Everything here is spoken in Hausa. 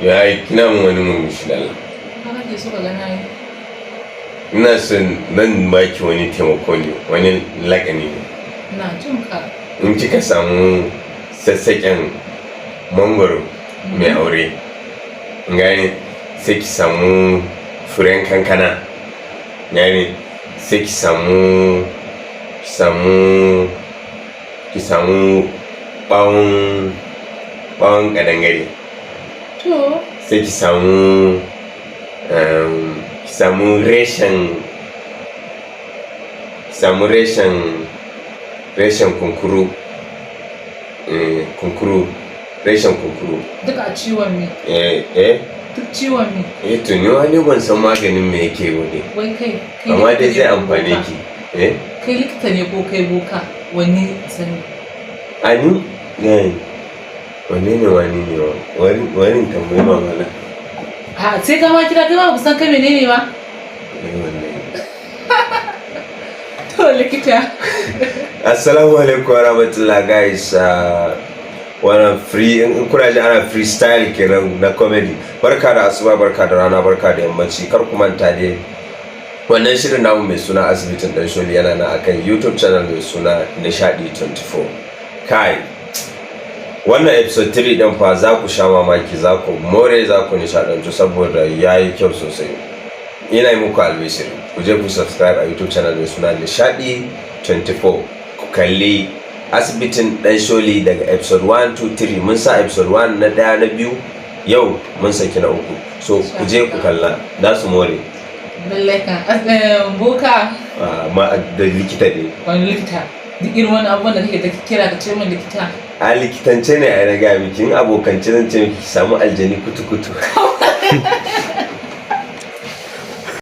Ya yi kina mun wani murmushi da Allah. Ka kake so ka ga na yi? Ina son nan baki wani taimako ne, wani lakani ne. Ina jin ka. In kika samu sassaƙen mangwaro mai aure, gane, sai ki samu furen kankana, gane, sai ki samu ɓawon ƙadangare. To. Sai ki samu reshen kunkuru, kunkuru, reshen kunkuru. Duk a ciwon me? Eh eh. Duk ciwon me? Eh, to ni wani ban san maganin me yake wani. Wai kai, kai Amma likita dai ne zai ko amfane boka? ki. Eh. Kai likita ne ko kai boka? Wani sani. Ani ne, wane ne, wani ne, wani wani tambayi mama na. Ha, sai ka ma kira, kai ma ba san kai menene ba? Eh, wallahi. To, likita. Assalamu alaikum wa rahmatullah, guys. Wannan free in kuna ji ana freestyle kenan na comedy. Barka da asuba, barka da rana, barka da yammaci. Kar ku manta dai, wannan shirin namu mai suna Asibitin Dan Sholi yana nan akan YouTube channel mai suna Nishadi 24. Kai, wannan episode 3 din fa za ku sha mamaki, za ku more, za ku nishadantu saboda yayi kyau sosai. Ina yi muku albishir, ku je ku subscribe a YouTube channel mai suna Nishadi 24, ku kalli Asibitin Dan Sholi daga episode 1, 2, 3. Mun sa episode 1 na ɗaya, na biyu, yau mun saki na uku, so ku je ku kalla, za su more. Lallai kan boka. Ah, ma da likita ne. Wani likita? Duk irin wani abubuwan da kake ta kira ka ce min likita. A likitance ne a na gaya miki. In abokance zan ce miki ki samu aljani kutu kutu.